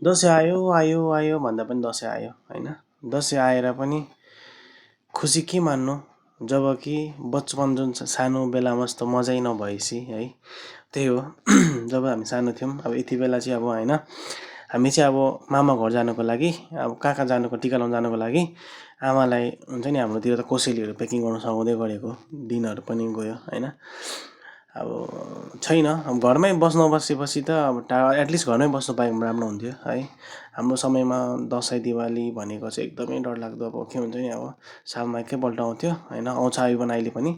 दसैँ आयो आयो आयो भन्दा पनि दसैँ आयो होइन। दसैँ आएर पनि खुसी के मान्नु, जब कि बचपन जुन सानो बेलामा जस्तो मजै नभएपछि है। त्यही हो जब हामी सानो थियौँ अब यति बेला चाहिँ अब होइन, हामी चाहिँ अब मामा घर जानुको लागि, अब कहाँ कहाँ जानुको टिका लाउनु जानुको लागि आमालाई हुन्छ नि, हाम्रोतिर त कोसेलीहरू प्याकिङ गर्नु सघाउँदै गरेको दिनहरू पनि गयो होइन। अब छैन, अब घरमै बस्नु बसेपछि त अब एटलिस्ट घरमै बस्नु पाए भने राम्रो हुन्थ्यो है। हाम्रो समयमा दसैँ दिवाली भनेको चाहिँ एकदमै डरलाग्दो, अब के हुन्छ नि, अब सालमा एकैपल्ट आउँथ्यो होइन, आउँछ आयो भने अहिले पनि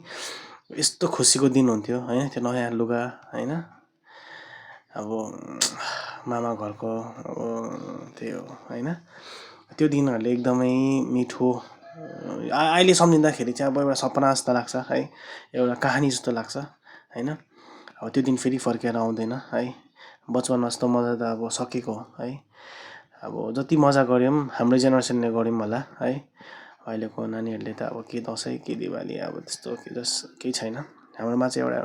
यस्तो खुसीको दिन हुन्थ्यो होइन। त्यो नयाँ लुगा होइन, अब मामा घरको अब त्यही हो होइन। त्यो दिनहरूले एकदमै मिठो, अहिले सम्झिँदाखेरि चाहिँ अब एउटा सपना जस्तो लाग्छ है, एउटा कहानी जस्तो लाग्छ होइन। अब त्यो दिन फेरि फर्केर आउँदैन है। बचपनमा जस्तो मजा त अब सकेको हो है। अब जति मजा गऱ्यौँ हाम्रो जेनेरेसनले गऱ्यौँ होला है। अहिलेको नानीहरूले त अब के दसैँ के दिवाली अब त्यस्तो केही छैन। हाम्रोमा चाहिँ एउटा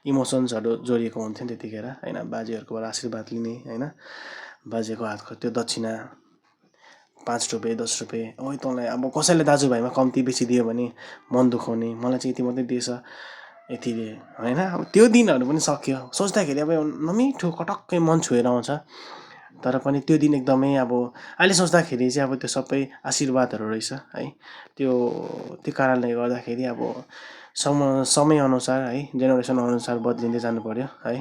इमोसन्सहरू जोडिएको हुन्थ्यो नि त्यतिखेर होइन। बाजेहरूकोबाट आशीर्वाद लिने होइन, बाजेको हातको त्यो दक्षिणा 5 रुपियाँ 10 रुपियाँ, ओइ तँलाई अब कसैले दाजुभाइमा कम्ती बेसी दियो भने मन दुखाउने, मलाई चाहिँ यति मात्रै दिएछ यतिले होइन। अब त्यो दिनहरू पनि सक्यो, सोच्दाखेरि अब नमिठो कटक्कै मन छोएर आउँछ। तर पनि त्यो दिन एकदमै अब अहिले सोच्दाखेरि चाहिँ अब त्यो सबै आशीर्वादहरू रहेछ है। त्यो कारणले गर्दाखेरि अब समयअनुसार है, जेनेरेसन अनुसार बद्लिँदै जानु पऱ्यो है।